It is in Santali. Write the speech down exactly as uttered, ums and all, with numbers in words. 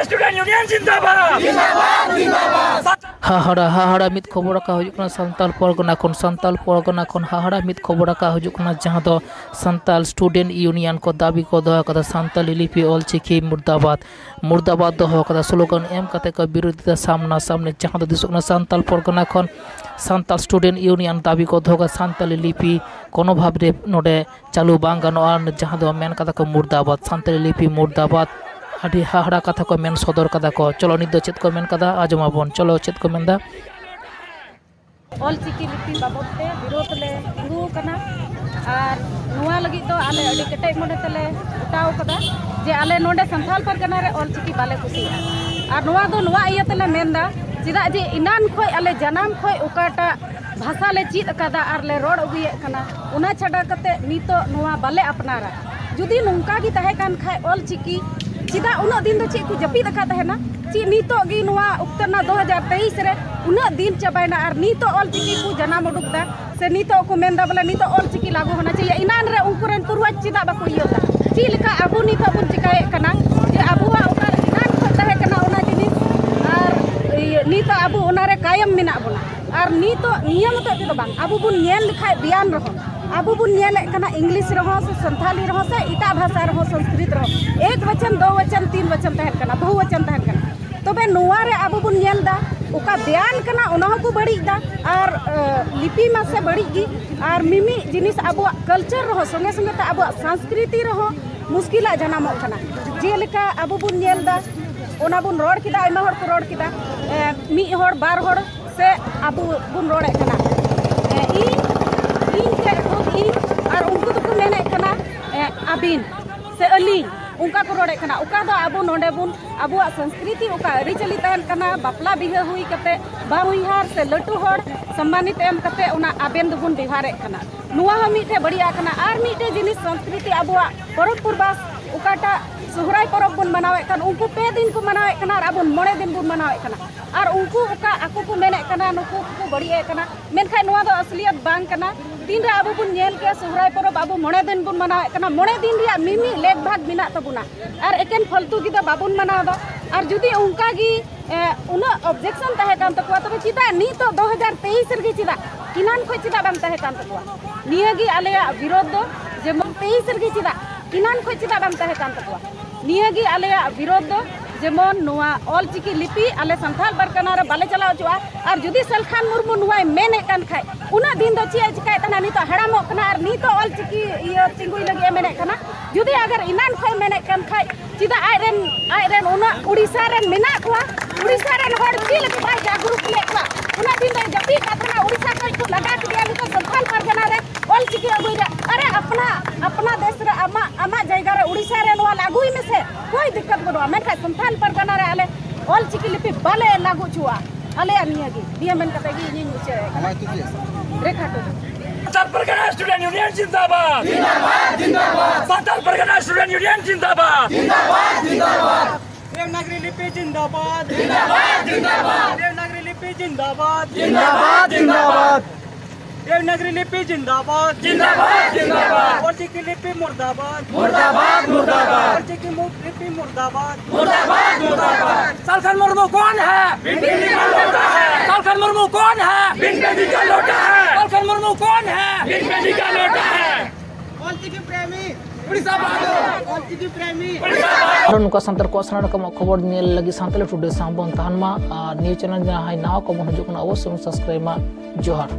Student Union ᱡᱤᱱᱫᱟᱵᱟᱫ। ᱦᱟᱦᱟᱲᱟ, ᱦᱟᱦᱟᱲᱟ ᱢᱤᱫ ᱠᱷᱚᱵᱚᱨ ᱟᱠᱟ ᱦᱩᱭᱩᱜ ᱠᱟᱱᱟ ᱥᱟᱱᱛᱟᱞ ᱯᱚᱨᱜᱚᱱᱟ ᱠᱷᱚᱱ, ᱥᱟᱱᱛᱟᱞ ᱯᱚᱨᱜᱚᱱᱟ ᱠᱷᱚᱱ ᱦᱟᱦᱟᱲᱟ ᱢᱤᱫ ᱠᱷᱚᱵᱚᱨ ᱟᱠᱟ ᱦᱩᱭᱩᱜ ᱠᱟᱱᱟ, ᱡᱟᱦᱟᱸ ᱫᱚ ᱥᱟᱱᱛᱟᱞ Student Union ᱠᱚ ᱫᱟᱹᱵᱤ ᱠᱚ ᱫᱚᱦᱚ ᱟᱠᱟᱫᱟ, ᱥᱟᱱᱛᱟᱞᱤ ᱞᱤᱯᱤ ᱚᱞᱪᱤᱠᱤ ᱢᱩᱨᱫᱟᱵᱟᱫ, ᱢᱩᱨᱫᱟᱵᱟᱫ ᱫᱚᱦᱚ ᱟᱠᱟᱫᱟ, ᱥᱞᱳᱜᱟᱱ ᱮᱢ ᱠᱟᱛᱮ ᱠᱚ ᱵᱤᱨᱳᱫᱷ ᱮᱫᱟ ᱥᱟᱢᱱᱟ ᱥᱟᱢᱱᱤ, ᱡᱟᱦᱟᱸ ᱫᱚ ᱫᱤᱥᱚᱜ ᱠᱟᱱᱟ ᱥᱟᱱᱛᱟᱞ ᱯᱚᱨᱜᱚᱱᱟ ᱠᱷᱚᱱ ᱥᱟᱱᱛᱟᱞ Student Union ᱫᱟᱹᱵᱤ ᱠᱚ ᱫᱚᱦᱚ ᱟᱠᱟᱫᱟ, ᱥᱟᱱᱛᱟᱞᱤ ᱞᱤᱯᱤ ᱠᱳᱱᱳ ᱵᱷᱟᱵᱽ ᱨᱮ ᱱᱚᱰᱮ ᱪᱟᱹᱞᱩ ᱵᱟᱝ ᱜᱟᱱᱚᱜᱼᱟ, ᱡᱟᱦᱟᱸ ᱫᱚ ᱢᱮᱱ ᱠᱟᱫᱟ ᱠᱚ ᱢᱩᱨᱫᱟᱵᱟᱫ, ᱥᱟᱱᱛᱟᱲᱤ ᱞᱤᱯᱤ ᱢᱩᱨᱫᱟᱵᱟᱫ᱾ ᱟᱹᱰᱤ ᱦᱟᱦᱟᱲᱟ ᱠᱟᱛᱷᱟ ᱠᱚ ᱢᱮᱱ ᱥᱚᱫᱚᱨ ᱠᱟᱫᱟ ᱠᱚ᱾ ᱪᱚᱞᱚ ᱱᱤᱛ ᱫᱚ ᱪᱮᱫ ᱠᱚ ᱢᱮᱱ ᱠᱟᱫᱟ, ᱟᱸᱡᱚᱢ ᱟᱵᱚᱱ᱾ ᱪᱚᱞᱚ ᱪᱮᱫ ᱠᱚ ᱢᱮᱱᱫᱟ᱾ ᱚᱞᱪᱤᱠᱤ ᱞᱤᱯᱤ ᱵᱟᱵᱚᱫ ᱛᱮ ᱵᱤᱨᱳᱫᱷ ᱞᱮ ᱛᱤᱸᱜᱩ ᱟᱠᱟᱱᱟ᱾ ᱟᱨ ᱱᱚᱣᱟ ᱞᱟᱹᱜᱤᱫ ᱫᱚ ᱟᱞᱮ ᱟᱹᱰᱤ ᱠᱮᱴᱮᱡ ᱢᱚᱱᱮ ᱛᱮᱞᱮ ᱜᱚᱴᱟᱣ ᱠᱟᱫᱟ ᱡᱮ ᱟᱞᱮ ᱱᱚᱰᱮ ᱥᱟᱱᱛᱟᱲ ᱯᱟᱨᱜᱟᱱᱟ ᱨᱮ ᱚᱞᱪᱤᱠᱤ ᱵᱟᱞᱮ ᱠᱩᱥᱤᱭᱟᱜᱼᱟ᱾ ᱟᱨ ᱱᱚᱣᱟ ᱫᱚ ᱱᱚᱣᱟ ᱤᱭᱟᱹ ᱛᱮᱞᱮ ᱢᱮᱱᱫᱟ, ᱪᱮᱫᱟᱜ ᱡᱮ ᱮᱱᱟᱱ ᱠᱷᱚᱱ ᱟᱞᱮ ᱡᱟᱱᱟᱢ ᱠᱷᱚᱱ ᱚᱠᱟᱴᱟᱜ ᱵᱷᱟᱥᱟ ᱞᱮ ᱪᱮᱫ ᱟᱠᱟᱫᱟ ᱟᱨ ᱞᱮ ᱨᱚᱲ ᱟᱹᱜᱩᱭᱮᱫ ᱠᱟᱱᱟ, ᱚᱱᱟ ᱪᱷᱟᱰᱟ ᱠᱟᱛᱮ ᱱᱤᱛᱚᱜ ᱱᱚᱣᱟ ᱵᱟᱞᱮ ᱟᱯᱱᱟᱨᱟ᱾ ᱡᱩᱫᱤ ᱱᱚᱝᱠᱟ ᱜᱮ ᱛᱟᱦᱮᱸ ᱠᱟᱱ ᱠᱷᱟᱡ ᱚᱞ ᱪᱤᱠᱤ, ᱪᱮᱫᱟᱜ ᱩᱱᱟᱹᱜ ᱫᱤᱱ ᱫᱚ ᱪᱮᱫ ᱠᱚ ᱡᱟᱹᱯᱤᱫ ᱟᱠᱟᱫ ᱛᱟᱦᱮᱱᱟ? ᱪᱮᱫ ᱱᱤᱛᱚᱜ ᱜᱮ ᱱᱚᱣᱟ ᱚᱠᱛᱚ ᱨᱮᱱᱟᱜ ᱫᱩ ᱦᱟᱡᱟᱨ ᱛᱮᱭᱤᱥ ᱨᱮ ᱩᱱᱟᱹᱜ ᱫᱤᱱ ᱪᱟᱵᱟᱭᱮᱱᱟ ᱟᱨ ᱱᱤᱛᱚᱜ ᱚᱞ ᱪᱤᱠᱤ ᱠᱚ ᱡᱟᱱᱟᱢ ᱩᱰᱩᱠ ᱫᱟ? ᱥᱮ ᱱᱤᱛᱚᱜ ᱠᱚ ᱢᱮᱱᱫᱟ ᱵᱚᱞᱮ ᱱᱤᱛᱚᱜ ᱚᱞ ᱪᱤᱠᱤ ᱞᱟᱹᱜᱩ ᱦᱚᱱᱟ ᱪᱟᱦᱤᱭᱮ᱾ ᱮᱱᱟᱱ ᱨᱮ ᱩᱱᱠᱩ ᱨᱮᱱ ᱯᱩᱨᱣᱟᱡᱽ ᱪᱮᱫᱟᱜ ᱵᱟᱠᱚ ᱤᱭᱟᱹ ᱞᱮᱫᱟ? ᱪᱮᱫ ᱞᱮᱠᱟ ᱟᱵᱚ ᱱᱤᱛᱚᱜ ᱵᱚᱱ ᱪᱮᱠᱟᱭᱮᱫ ᱠᱟᱱᱟ ᱡᱮ ᱟᱵᱚᱣᱟᱜ ᱚᱠᱟ ᱮᱱᱟᱱ ᱠᱷᱚᱱ ᱛᱟᱦᱮᱸ ᱠᱟᱱᱟ ᱚᱱᱟ ᱡᱤᱱᱤᱥ ᱟᱨ ᱤᱭᱟᱹ, ᱱᱤᱛᱚᱜ ᱟᱵᱚ ᱚᱱᱟᱨᱮ ᱠᱟᱭᱚᱢ ᱢᱮᱱᱟᱜ ᱵᱚᱱᱟ? ᱟᱨ ᱱᱤᱛᱚᱜ ᱱᱤᱭᱟᱹ ᱢᱚᱛᱚ ᱛᱮᱫᱚ ᱵᱟᱝ, ᱟᱵᱚ ᱵᱚᱱ ᱧᱮᱞ ᱞᱮᱠᱷᱟᱡ ᱵᱮᱭᱟᱱ ᱨᱮᱦᱚᱸ, ᱟᱵᱚ ᱵᱚᱱ ᱧᱮᱞᱮᱫ ᱠᱟᱱᱟ ᱤᱝᱞᱤᱥ ᱨᱮᱦᱚᱸ ᱥᱮ ᱥᱟᱱᱛᱷᱟᱞᱤ ᱨᱮᱦᱚᱸ ᱥᱮ ᱮᱴᱟᱜ ᱵᱷᱟᱥᱟ ᱨᱮᱦᱚᱸ, ᱥᱚᱝᱥᱠᱨᱤᱛ ᱨᱮᱦᱚᱸ ᱮᱠ ᱵᱚᱪᱚᱱ, ᱫᱳ ᱵᱚᱪᱚᱱ, ᱛᱤᱱ ᱵᱚᱪᱚᱱ ᱛᱟᱦᱮᱱ ᱠᱟᱱᱟ, ᱵᱚᱦᱩ ᱵᱚᱪᱚᱱ ᱛᱟᱦᱮᱱ ᱠᱟᱱᱟ᱾ ᱛᱚᱵᱮ ᱱᱚᱣᱟ ᱨᱮ ᱟᱵᱚ ᱵᱚᱱ ᱧᱮᱞ ᱮᱫᱟ ᱚᱠᱟ ᱵᱮᱭᱟᱱ ᱠᱟᱱᱟ ᱚᱱᱟ ᱦᱚᱸᱠᱚ ᱵᱟᱹᱲᱤᱡ ᱮᱫᱟ᱾ ᱟᱨ ᱮ, ᱞᱤᱯᱤ ᱢᱟᱥᱮ ᱵᱟᱹᱲᱤᱡ ᱜᱮ, ᱟᱨ ᱢᱤᱢᱤᱫ ᱡᱤᱱᱤᱥ ᱟᱵᱚᱣᱟᱜ ᱠᱟᱞᱪᱟᱨ ᱨᱮᱦᱚᱸ ᱥᱚᱸᱜᱮ ᱥᱚᱸᱜᱮ ᱛᱮ ᱟᱵᱚᱣᱟᱜ ᱥᱚᱝᱥᱠᱨᱤᱛᱤ ᱨᱮᱦᱚᱸ ᱢᱩᱥᱠᱤᱞᱟᱜ ᱡᱟᱱᱟᱢᱚᱜ ᱠᱟᱱᱟ᱾ ᱡᱮᱞᱮᱠᱟ ᱟᱵᱚ ᱵᱚᱱ ᱧᱮᱞ ᱮᱫᱟ, ᱚᱱᱟ ᱵᱚᱱ ᱨᱚᱲ ᱠᱮᱫᱟ, ᱟᱭᱢᱟ ᱦᱚᱲ ᱠᱚ ᱨᱚᱲ ᱠᱮᱫᱟ, ᱮ, ᱢᱤᱫ ᱦᱚᱲ ᱵᱟᱨ ᱦᱚᱲ ᱥᱮ ᱟᱵᱚ ᱵᱚᱱ ᱨᱚᱲᱮᱫ ᱠᱟᱱᱟ, ᱮ, ᱤᱧ, ᱤᱧ ᱛᱮ ᱠᱷᱩᱫ ᱤᱧ, ᱟᱨ ᱩᱱᱠᱩ ᱫᱚᱠᱚ ᱢᱮᱱᱮᱫ ᱠᱟᱱᱟ, ᱮ, ᱟᱹᱵᱤᱱ ᱥᱮ ᱟᱹᱞᱤᱧ, ᱚᱱᱠᱟ ᱠᱚ ᱨᱚᱲᱮᱫ ᱠᱟᱱᱟ᱾ ᱚᱠᱟ ᱫᱚ ᱟᱵᱚ ᱱᱚᱰᱮ ᱵᱚᱱ ᱟᱵᱚᱣᱟᱜ ᱥᱚᱝᱥᱠᱨᱤᱛᱤ ᱚᱠᱟ ᱟᱹᱨᱤᱪᱟᱹᱞᱤ ᱛᱟᱦᱮᱱ ᱠᱟᱱᱟ, ᱵᱟᱯᱞᱟ ᱵᱤᱦᱟᱹ ᱦᱩᱭ ᱠᱟᱛᱮ ᱵᱟᱝ ᱩᱭᱦᱟᱹᱨ ᱥᱮ ᱞᱟᱹᱴᱩ ᱦᱚᱲ ᱥᱚᱢᱢᱟᱱᱤᱛ ᱮᱢ ᱠᱟᱛᱮ ᱚᱱᱟ ᱟᱵᱮᱱ ᱫᱚᱵᱚᱱ ᱵᱮᱣᱦᱟᱨᱮᱫ ᱠᱟᱱᱟ᱾ ᱱᱚᱣᱟ ᱦᱚᱸ ᱢᱤᱫᱴᱮᱡ ᱵᱟᱹᱲᱤᱡᱟᱜ ᱠᱟᱱᱟ᱾ ᱟᱨ ᱢᱤᱫᱴᱮᱡ ᱡᱤᱱᱤᱥ ᱥᱚᱝᱥᱠᱨᱤᱛᱤ ᱟᱵᱚᱣᱟᱜ ᱯᱚᱨᱚᱵᱽ ᱯᱩᱨᱵᱟᱥ ᱚᱠᱟᱴᱟᱜ ᱥᱚᱦᱨᱟᱭ ᱯᱚᱨᱚᱵᱽ ᱵᱚᱱ ᱢᱟᱱᱟᱣᱮᱫ ᱠᱟᱱ, ᱩᱱᱠᱩ ᱯᱮ ᱫᱤᱱ ᱠᱚ ᱢᱟᱱᱟᱣᱮᱫ ᱠᱟᱱᱟ ᱟᱨ ᱟᱵᱚ ᱢᱚᱬᱮ ᱫᱤᱱ ᱵᱚᱱ ᱢᱟᱱᱟᱣᱮᱫ ᱠᱟᱱᱟ᱾ ᱟᱨ ᱩᱱᱠᱩ ᱚᱠᱟ ᱟᱠᱚ ᱠᱚ ᱢᱮᱱᱮᱫ ᱠᱟᱱᱟ, ᱱᱩᱠᱩ ᱠᱚ ᱵᱟᱹᱲᱤᱡ ᱮᱫ ᱠᱟᱱᱟ, ᱢᱮᱱᱠᱷᱟᱱ ᱱᱚᱣᱟ ᱫᱚ ᱟᱥᱞᱤᱭᱟᱛ ᱵᱟᱝ ᱠᱟᱱᱟ᱾ ᱛᱤᱱᱨᱮ ᱟᱵᱚ ᱵᱚᱱ ᱧᱮᱞ ᱠᱮᱭᱟ ᱥᱚᱦᱨᱟᱭ ᱯᱚᱨᱚᱵᱽ ᱟᱵᱚ ᱢᱚᱬᱮ ᱫᱤᱱ ᱵᱚᱱ ᱢᱟᱱᱟᱣᱮᱫ ᱠᱟᱱᱟ, ᱢᱚᱬᱮ ᱫᱤᱱ ᱨᱮᱭᱟᱜ ᱢᱤᱢᱤᱫ ᱞᱮᱠ ᱵᱷᱟᱜᱽ ᱢᱮᱱᱟᱜ ᱛᱟᱵᱚᱱᱟ, ᱟᱨ ᱮᱠᱮᱱ ᱯᱷᱟᱞᱛᱩ ᱜᱮ ᱫᱚ ᱵᱟᱵᱚᱱ ᱢᱟᱱᱟᱣ ᱮᱫᱟ᱾ ᱟᱨ ᱡᱩᱫᱤ ᱚᱱᱠᱟ ᱜᱮ ᱮ, ᱩᱱᱟᱹᱜ ᱚᱵᱡᱮᱠᱥᱚᱱ ᱛᱟᱦᱮᱸ ᱠᱟᱱ ᱛᱟᱠᱚᱣᱟ, ᱛᱚᱵᱮ ᱪᱮᱫᱟᱜ ᱱᱤᱛᱚᱜ ᱫᱩ ᱦᱟᱡᱟᱨ ᱛᱮᱭᱤᱥ ᱨᱮᱜᱮ ᱪᱮᱫᱟᱜ ᱮᱱᱟᱱ ᱠᱷᱚᱱ ᱪᱮᱫᱟᱜ ᱵᱟᱝ ᱛᱟᱦᱮᱸ ᱠᱟᱱ ᱛᱟᱠᱚᱣᱟ? ᱱᱤᱭᱟᱹ ᱜᱮ ᱟᱞᱮᱭᱟᱜ ᱵᱤᱨᱳᱫᱷ ᱫᱚ, ᱡᱮᱢᱚᱱ ᱛᱮᱭᱤᱥ ᱨᱮᱜᱮ ᱪᱮᱫᱟᱜ ᱮᱱᱟᱱ ᱠᱷᱚᱱ ᱪᱮᱫᱟᱜ ᱵᱟᱝ ᱛᱟᱦᱮᱸ ᱠᱟᱱ ᱛᱟᱠᱚᱣᱟ? ᱱᱤᱭᱟᱹ ᱜᱮ ᱟᱞᱮᱭᱟᱜ ᱵᱤᱨᱳᱫᱷ ᱫᱚ, ᱡᱮᱢᱚᱱ ᱱᱚᱣᱟ ᱚᱞ ᱪᱤᱠᱤ ᱞᱤᱯᱤ ᱟᱞᱮ ᱥᱟᱱᱛᱟᱲ ᱯᱟᱨᱜᱟᱱᱟ ᱨᱮ ᱵᱟᱞᱮ ᱪᱟᱞᱟᱣ ᱦᱚᱪᱚᱜᱼᱟ᱾ ᱟᱨ ᱡᱩᱫᱤ ᱥᱟᱞᱠᱷᱟᱱ ᱢᱩᱨᱢᱩ ᱱᱚᱣᱟᱭ ᱢᱮᱱᱮᱫ ᱠᱟᱱ ᱠᱷᱟᱡ, ᱩᱱᱟᱹᱜ ᱫᱤᱱ ᱫᱚ ᱪᱮᱫ ᱮ ᱪᱤᱠᱟᱭᱮᱫ ᱛᱟᱦᱮᱱᱟ? ᱱᱤᱛᱚᱜ ᱦᱟᱲᱟᱢᱚᱜ ᱠᱟᱱᱟ ᱟᱨ ᱱᱤᱛᱚᱜ ᱚᱞ ᱪᱤᱠᱤ ᱤᱭᱟᱹ ᱛᱤᱸᱜᱩᱭ ᱞᱟᱹᱜᱤᱫ ᱮ ᱢᱮᱱᱮᱫ ᱠᱟᱱᱟ᱾ ᱡᱩᱫᱤ ᱟᱜᱟᱨ ᱮᱱᱟᱱ ᱠᱷᱚᱡ ᱢᱮᱱᱮᱫ ᱠᱟᱱ ᱠᱷᱟᱡ, ᱪᱮᱫᱟᱜ ᱟᱡᱨᱮᱱ, ᱟᱡᱨᱮᱱ ᱩᱱᱟᱹᱜ ᱩᱲᱤᱥᱥᱟ ᱨᱮᱱ ᱢᱮᱱᱟᱜ ᱠᱚᱣᱟ, ᱩᱲᱤᱥᱥᱟ ᱨᱮᱱ ᱦᱚᱲ ᱪᱮᱫ ᱞᱟᱹᱜᱤᱫ ᱵᱟᱭ ᱡᱟᱜᱽᱨᱩᱠ ᱞᱮᱫ ᱠᱚᱣᱟ? ᱩᱱᱟᱹᱜ ᱫᱤᱱ ᱫᱚᱭ ᱡᱟᱹᱯᱤᱫ ᱠᱟᱜ ᱛᱟᱦᱮᱱᱟ, ᱩᱲᱤᱥᱥᱟ ᱠᱷᱚᱡ ᱠᱚ ᱞᱟᱜᱟ ᱠᱮᱫᱮᱭᱟ, ᱱᱤᱛᱚᱜ ᱥᱟᱱᱛᱟᱲ ᱯᱟᱨᱜᱟᱱᱟ ᱨᱮ ᱚᱞ ᱪᱤᱠᱤ ᱟᱹᱜᱩᱭᱮᱫᱟ᱾ ᱟᱨᱮ ᱟᱯᱱᱟ, ᱟᱯᱱᱟ ᱫᱮᱥ ᱨᱮ ᱟᱢᱟᱜ, ᱟᱢᱟᱜ ᱡᱟᱭᱜᱟ ᱨᱮ ᱩᱲᱤᱥᱥᱟ ᱨᱮ ᱱᱚᱣᱟ ᱞᱟᱹᱜᱩᱭ ᱢᱮᱥᱮ, ᱠᱳᱭ ᱫᱤᱠᱠᱟᱛ ᱵᱟᱹᱱᱩᱜᱼᱟ, ᱢᱮᱱᱠᱷᱟᱱ ᱥᱟᱱᱛᱟᱲ ᱯᱟᱨᱜᱟᱱᱟ ᱨᱮ ᱟᱞᱮ ᱚᱞ ᱪᱤᱠᱤ ᱞᱤᱯᱤ ᱵᱟᱞᱮ ᱞᱟᱹᱜᱩ ᱦᱚᱪᱚᱣᱟᱜᱼᱟ᱾ ᱟᱞᱮᱭᱟᱜ ᱱᱤᱭᱟᱹ ᱜᱮ, ᱱᱤᱭᱟᱹ ᱢᱮᱱ ᱠᱟᱛᱮ ᱜᱮ ᱤᱧᱤᱧ ᱢᱩᱪᱟᱹᱫ ᱮᱫ ᱠᱟᱱᱟ᱾ ᱨᱮᱠᱷᱟ ᱴᱩᱰᱩ᱾ ᱥᱟᱱᱛᱟᱲ ᱯᱟᱨᱜᱟᱱᱟ ᱥᱴᱩᱰᱮᱱᱴ ᱭᱩᱱᱤᱭᱚᱱ ᱡᱤᱱᱫᱟᱵᱟᱫ᱾ ᱥᱟᱱᱛᱟᱲ ᱯᱟᱨᱜᱟᱱᱟ ᱥᱴᱩᱰᱮᱱᱴ ᱭᱩᱱᱤᱭᱚᱱ ᱡᱤᱱᱫᱟᱵᱟᱫ᱾ ᱫᱮᱵᱽᱱᱟᱜᱽᱨᱤ ᱞᱤᱯᱤ ᱡᱤᱱᱫᱟᱵᱟᱫ᱾ ᱫᱮᱵᱽᱱᱟᱜᱽᱨᱤ ᱞᱤᱯᱤ ᱡᱤᱱᱫᱟᱵᱟᱫ᱾ ᱫᱮᱵᱽᱱᱟᱜᱽᱨᱤ ᱞᱤᱯᱤ ᱡᱤᱱᱫᱟᱵᱟᱫ᱾ ᱡᱤᱱᱫᱟᱵᱟᱫ, ᱡᱤᱱᱫᱟᱵᱟᱫ᱾ ᱚᱞ ᱪᱤᱠᱤ ᱞᱤᱯᱤ ᱢᱩᱨᱫᱟᱵᱟᱫ᱾ ᱢᱩᱨᱫᱟᱵᱟᱫ, ᱢᱩᱨᱫᱟᱵᱟᱫ᱾ ᱚᱞ ᱪᱤᱠᱤ ᱢᱩ-, ᱞᱤᱯᱤ ᱢᱩᱨᱫᱟᱵᱟᱫ᱾ ᱢᱩᱨᱫᱟᱵᱟᱫ, ᱢᱩᱨᱫᱟᱵᱟᱫ᱾ ᱥᱟᱞᱠᱷᱟᱱ ᱢᱩᱨᱢᱩ ᱠᱚᱱ ᱦᱮ? ᱵᱤᱱ ᱯᱮ ᱫᱤ ᱠᱟ ᱞᱚᱴᱟ ᱦᱮ᱾ ᱥᱟᱞᱠᱷᱟᱱ ᱢᱩᱨᱢᱩ ᱠᱚᱱ ᱦᱮ? ᱵᱤᱱ ᱯᱮ ᱫᱤ ᱠᱟ ᱞᱚᱴᱟ ᱦᱮ᱾ ᱥᱟᱞᱠᱷᱟᱱ ᱢᱩᱨᱢᱩ ᱠᱚᱱ ᱦᱮ? ᱵᱤᱱ ᱯᱮ ᱫᱤ ᱠᱟ ᱞᱚᱴᱟ ᱦᱮ᱾ ᱚᱞ ᱪᱤᱠᱤ ᱯᱨᱮᱢᱤ᱾ ᱩᱲᱤᱥᱥᱟ ᱵᱟᱫᱚ᱾ ᱚᱞ ᱪᱤᱠᱤ ᱯᱨᱮᱢᱤ᱾ ᱟᱨᱚ ᱱᱚᱝᱠᱟ ᱥᱟᱱᱛᱟᱲ ᱠᱚᱣᱟᱜ ᱥᱟᱱᱟᱢ ᱨᱚᱠᱚᱢᱟᱜ ᱠᱷᱚᱵᱚᱨ ᱧᱮᱞ ᱞᱟᱹᱜᱤᱫ ᱥᱟᱱᱛᱟᱲᱤ ᱴᱩᱰᱮ ᱥᱟᱶ ᱵᱚᱱ ᱛᱟᱦᱮᱱ ᱢᱟ᱾ ᱟᱨ ᱱᱤᱭᱟᱹ ᱪᱮᱱᱮᱞ ᱡᱟᱦᱟᱸᱭ ᱱᱟᱣᱟ ᱠᱚᱵᱚᱱ ᱦᱤᱡᱩᱜ ᱠᱟᱱᱟ, ᱚᱵᱚᱥᱥᱳᱭ ᱵᱚᱱ ᱥᱟᱵᱥᱠᱨᱟᱭᱤᱵ ᱢᱟ᱾ ᱡᱚᱦᱟᱨ᱾